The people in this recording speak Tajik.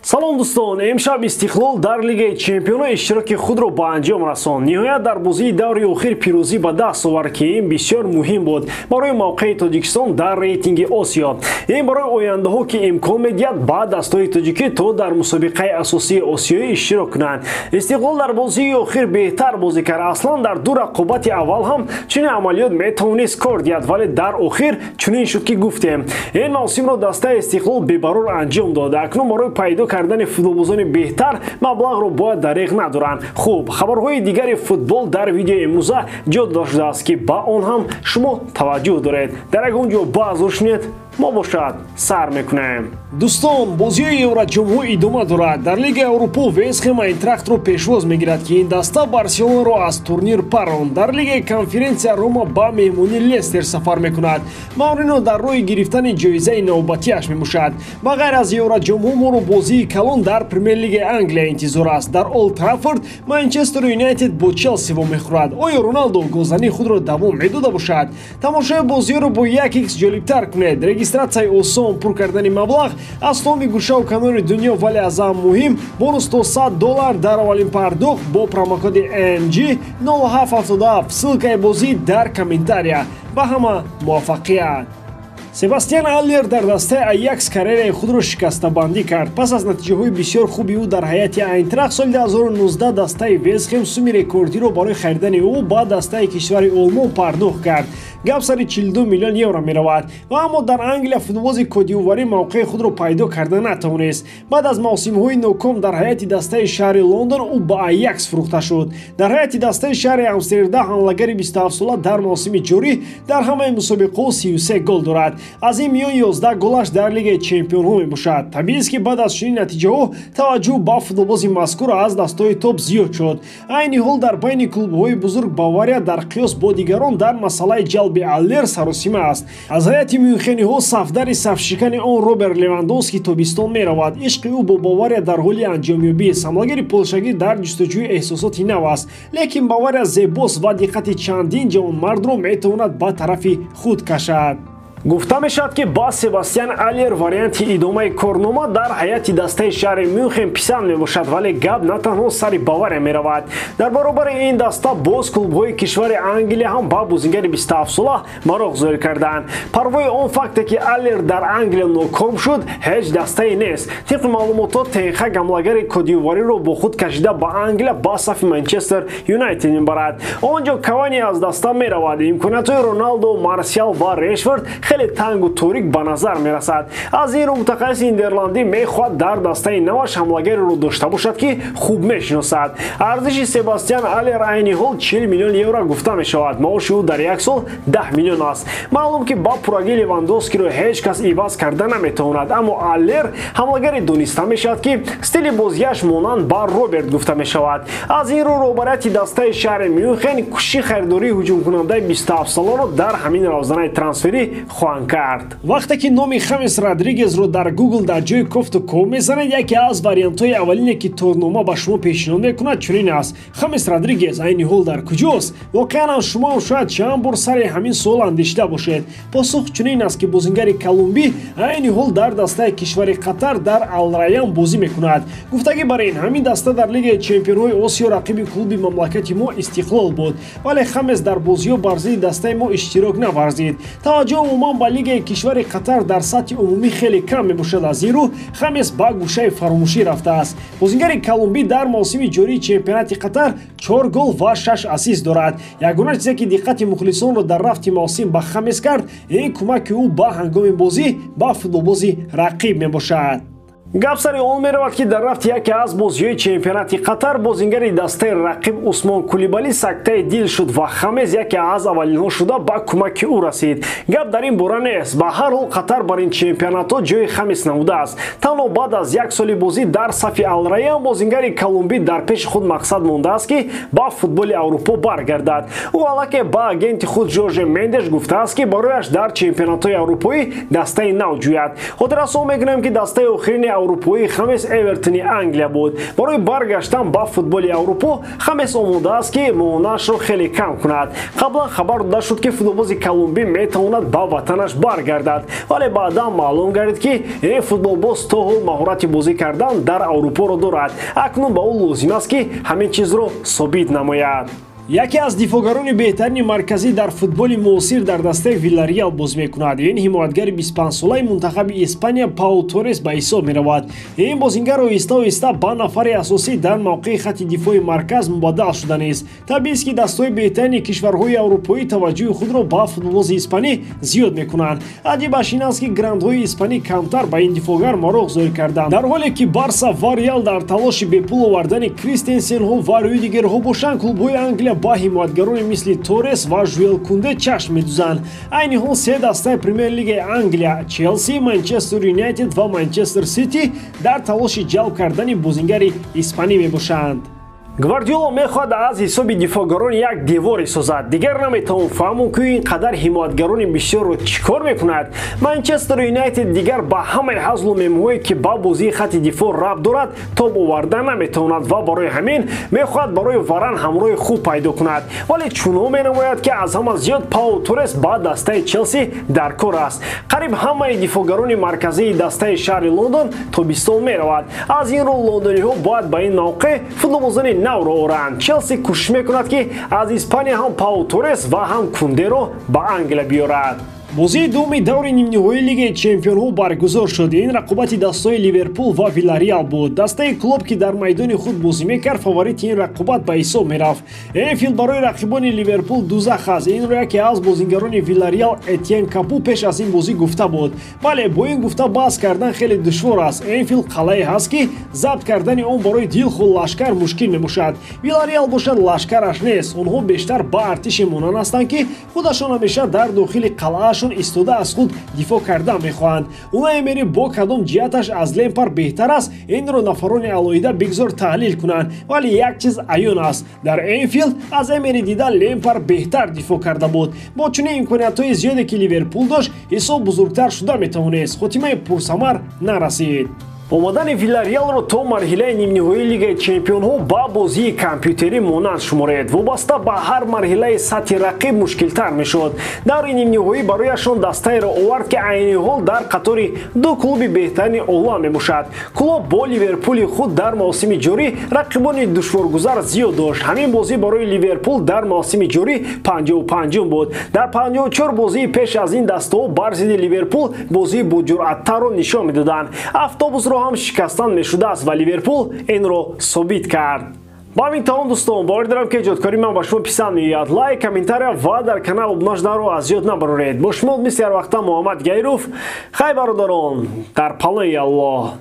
Салом дӯстон, имшаб Истиқлол дар Лигаи Чемпионҳо иштироки худро ба анҷом расонд. Ниҳоят дар бозии даври охир пирӯзӣ ба даст овард, ки ин бисёр муҳим буд барои мавқеи Тоҷикистон дар рейтинги Осиё. Ин барои ояндаҳо, ки имкон медиҳад ба дастҳои тоҷикӣ то дар мусобиқаи асосии осиёӣ иштирок кунанд. Истиқлол дар бозии охир беҳтар бозӣ кард. Аслан дар ду рақобати аввал ҳам чунин амалиёт метавонист кор диҳад, вале дар охир чунин шуд, ки гуфтем. Ин мавсимро дастаи Истиқлол бебарор анҷом дод. Акнун барои пайдо кардани футболбозони беҳтар маблағро бояд дареғ надоранд. Хуб, хабарҳои дигари футбол дар видеои имрӯза ҷо дода шудааст, ки ба он ҳам шумо таваҷҷӯҳ доред. Дар ягон ҷо баъзур шунед, мо бошад сар мекунем. Дӯстон, бозиҳои Евроҷомҳо идома дорад. Дар Лигаи Аврупо Вестхэм Айнтрахтро пешвоз мегирад, ки ин даста Барселонаро аз турнир паронд. Дар Лигаи Конференсия Рома ба меҳмонии Лестер сафар мекунад. Маурино дар роҳи гирифтани ҷоизаи навбатиаш мебошад. Ба ғайр аз Евроҷомҳо моро бозии калон дар Премер-лигаи Англия интизор аст. Дар Олд Траффорд Манчестер Юнайтед бо Челси вомехӯрад. Оё Роналдо голзании худро давом медода бошад? Тамошои бозиҳоро бо 1x ҷолибтар кунед. Регистратсияи осон, пур кардани маблағ аз тамоми гӯшаву канори дунё, вале аз ҳам муҳим бонус то $100 дар аввалин пардохт бо промокоди MG 0777. Ссылкаи бозӣ дар комментария. Ба ҳама муваффақият. Себастьян Аллер дар дастаи Аякс карьераи худро шикастабандӣ кард. Пас аз натиҷаҳои бисёр хуби ӯ дар ҳайати Айнтрахт соли 2019 дастаи Вестхэм суми рекордиро барои харидани ӯ ба дастаи кишвари Олмон пардохт кард. Гап сари 42 миллион евро меравад. Ва аммо дар Англия футболбози кодиуварӣ мавқеи худро пайдо карда натавонист. Баъд аз мавсимҳои ноком дар ҳайати дастаи шаҳри Лондон ӯ ба Аякс фурӯхта шуд. Дар ҳайати дастаи шаҳри Амстердам ҳамлагари 27сола дар мавсими ҷорӣ дар ҳамаи мусобиқаҳо 33 гол дорад. Аз ин миён 11 голаш дар Лигаи Чемпионҳо мебошад. Табиист, ки баъд аз чунин натиҷаҳо таваҷҷӯҳ ба футболбози мазкур аз дастҳои топ зиёд шуд. Айни ҳол дар байни клубҳои бузург Бавария дар қиёс бо дигарон дар масъалаи ҷалби Аллер саросима аст. Аз ҳайати мюнхениҳо сафдари сафшикани он Роберт Левандовски тобистон меравад. Ишқи ӯ бо Бавария дар ҳоли анҷомёбист. Ҳамлагари полшагӣ дар ҷустуҷӯи эҳсосоти нав аст, лекин Бавария зебост ва диққати чандин ҷавонмардро метавонад ба тарафи худ кашад. Гуфта мешавад, ки ба Себастьян Аллер варианти идомаи корнома дар ҳайати дастаи шаҳри Мюнхен писанд мебошад, вале гап на танҳо сари Бавария меравад. Дар баробари ин даста боз клубҳои кишвари Англия ҳам ба бозигари 27сола мароқ зоҳир кардаанд. Парвои он факте, ки Аллер дар Англия ноком шуд, ҳеҷ дастае нест. Тибқи маълумотҳо, Тенхаг ҳамлагари кодиувариро бо худ кашида ба Англия ба сафи Манчестер Юнайтед мебарад. Он ҷо Кавани аз даста меравад. Имкониятҳои Роналдо, Марсиал ва Решфорд хеле тангу торик ба назар мерасад. Аз ин рӯ мутахассиси нидерландӣ мехоҳад дар дастаи наваш ҳамлагареро дошта бошад, ки хуб мешиносад. Арзиши Себастьян Аллер айни ҳол 40 миллион евро гуфта мешавад. Маоши ӯ дар як сол 10 миллион аст. Маълум, ки ба пуррагӣ Левандовскиро ҳеҷ кас иваз карда наметавонад, аммо Аллер ҳамлагаре дониста мешавад, ки стили бозиаш монанд ба Роберт гуфта мешавад. Аз ин рӯ роҳбарияти дастаи шаҳри Мюнхен кӯшиши харидории ҳуҷумкунандаи 27соларо дар ҳамин равзанаи трансферӣ хоҳанд кард. Вақте ки номи Хамес Родригезро дар Google дар ҷои кофту ков мезанед, яке аз вариантҳои аввалине, ки торнома ба шумо пешниҳод мекунад, чунин аст: Хамес Родригез айни ҳол дар куҷост? Воқеан ҳам шумо шояд чанд бор сари ҳамин суол андешида бошед. Посух чунин аст, ки бозингари колумбӣ айни ҳол дар дастаи кишвари Қатар дар Алраян бозӣ мекунад. Гуфтагӣ бар ин, ҳамин даста дар Лигаи Чемпионҳои Осиё рақиби клуби мамлакати мо Истиқлол буд, вале Хамес дар бозиҳо бар зидди дастаи мо иштирок наварзид. Таваҷҷӯҳ умуман ба Лигаи кишвари Қатар дар сатҳи умумӣ хеле кам мебошад. Аз ин рӯ Хамес ба гӯшаи фаромӯшӣ рафтааст. Бозингари колумбӣ дар мавсими ҷории чемпионати Қатар 4 гол ва 6 ассист дорад. Ягона чизе, ки диққати мухлисонро дар рафти мавсим ба Хамес кард, ин кӯмаки ӯ ба ҳангоми бозӣ ба футболбози рақиб мебошад. Гап сари он меравад, ки дар рафти яке аз бозиҳои чемпионати Қатар бозингари дастаи рақиб Усмон Кулибали сактаи дил шуд ва Хамез яке аз аввалинҳо шуда ба кӯмаки ӯ расид. Гап дар ин бора нест. Ба ҳар ҳол Қатар бар ин чемпионатҳо ҷои Хамес намудааст. Танҳо баъд аз як соли бозӣ дар сафи Алраян бозингари колумбӣ дар пеши худ мақсад мондааст, ки ба футболи Аврупо баргардад. Ӯ аллакай ба агенти худ Жорже Мендеш гуфтааст, ки барояш дар чемпионатҳои аврупоӣ дастаи нав ҷӯяд. Хотиррасон мекунем, ки дастаи охирини аврупоии Хамес Эвертони Англия буд. Барои баргаштан ба футболи Аврупо Хамес омода аст, ки моҳонаашро хеле кам кунад. Қаблан хабар дода шуд, ки футболбози колумбӣ метавонад ба ватанаш баргардад, вале баъдан маълум гардид, ки ин футболбоз то ҳол маҳорати бозӣ кардан дар Аврупоро дорад. Акнун ба ӯ лозим аст, ки ҳамин чизро собит намояд. Яке аз дифоъгарони беҳтарини марказӣ дар футболи муосир дар дастаи Вилареал боз мекунад. Ин ҳимоятгари 25-солаи мунтахаби Испания Пау Торрес ба ҳисоб меравад. Ин бозингар оҳиста оҳиста ба нафари асосӣ дар мавқеи хати дифои марказ мубаддал шуданист. Табиист, ки дастаҳои беҳтарини кишварҳои аврупоӣ таваҷҷӯҳи худро ба футболбози испанӣ зиёд мекунанд. Аҷибаш ин аст, ки грандҳои испанӣ камтар ба ин дифоъгар мароқ зоҳир карданд. Дар ҳоле ки Барса ва Реал дар талоши бепул овардани Кристенсенҳо ва Рюдигерҳо бошанд, клубҳои Англия ба ҳимоятгарони мисли Торрес ва Жуэл Кунде чашм медӯзанд. Айни ҳол се дастаи Премер-лигаи Англия Челси, Манчестер Юнайтед ва Манчестер Сити дар талоши ҷалб кардани бозингари испанӣ мебошанд. Гвардиола мехоҳад аз ҳисоби дифоъгарон як деворе созад. Дигар наметавон фаҳмон, ки ин қадар ҳимоятгарони бисёрро чӣ кор мекунад. Манчестер Юнайтед дигар ба ҳамаи ҳазлу мемҳое, ки ба бозии хати дифоъ рабт дорад, тоб оварда наметавонад ва барои ҳамин мехоҳад барои Варан ҳамроҳи хуб пайдо кунад. Вале чунон менамояд, ки аз ҳама зиёд Пау Торрес ба дастаи Челси дар кор аст. Қариб ҳамаи дифоъгарони марказии дастаи шаҳри Лондон тобистон меравад. Аз ин рӯ лондониҳо бояд ба ин мавқеъ футболбозони навро оранд. Челси кӯшиш мекунад, ки аз Испания ҳам Пау Торрес ва ҳам Кундеро ба Англия биёрад. Бозии дуюми даври нимниҳоии Лигаи чемпионҳо баргузор шуд. Ин рақобати дастаҳои Ливерпул ва Вилареал буд. Дастаи Клуб, ки дар майдони худ бозӣ мекард, фаворити ин рақобат ба ҳисоб мерафт. Энфилд барои рақибони Ливерпул дузах аст. Инро яке аз бозингарони Вилареал Этьен Капу пеш аз ин бозӣ гуфта буд. Бале, бо ин гуфта баҳс кардан хеле душвор аст. Энфилд қалъае ҳаст, ки забт кардани он барои дилхоҳ лашкар мушкил мебошад. Вилареал бошад, лашкараш нест. Онҳо бештар ба артише монанд ҳастанд, ки худашон ҳамеша дар дохили қалъаашон истода аз худ дифоъ кардан мехоҳанд. Унай Эмери бо кадом ҷиҳаташ аз Лемпар беҳтар аст, инро нафарони алоҳида бигзор таҳлил кунанд. Вале як чиз аён аст: дар Энфилд аз Эмери дида Лемпар беҳтар дифоъ карда буд. Бо чунин имкониятҳои зиёде, ки Ливерпул дошт, ҳисоб бузургтар шуда метавонист. Хотимаи пурсамар нарасид. Омадани Вилареалро то марҳилаи нимниҳоии Лигаи чемпионҳо ба бозии компютерӣ монанд шуморед. Вобаста ба ҳар марҳилаи сатҳи рақиб мушкилтар мешуд. Даври нимниҳоӣ барояшон дастаеро овард, ки айни ҳол дар қатори ду клуби беҳтарини олам мебошад. Клуб бо Ливерпули худ дар мавсими ҷорӣ рақибони душворгузар зиёд дошт. Ҳамин бозӣ барои Ливерпул дар мавсими ҷорӣ 55-ум буд. Дар 54 бозии пеш аз ин дастаҳо бар зидди Ливерпул бозии боҷуръаттарро нишон медоданд. Автобусро ҳам шикастан мешудааст ва Ливерпул инро собит кард. Ба ҳамин тамом, дӯстон, бовар дорам, ки эҷодкории ман ба шумо писанд меояд. Лайк, комментария ва дар канал обуна шуданро аз ёд набароред. Бо шумо мисли ҳар вақта Муҳаммад Гайров. Хай, бародарон, дар паноҳи Аллоҳ.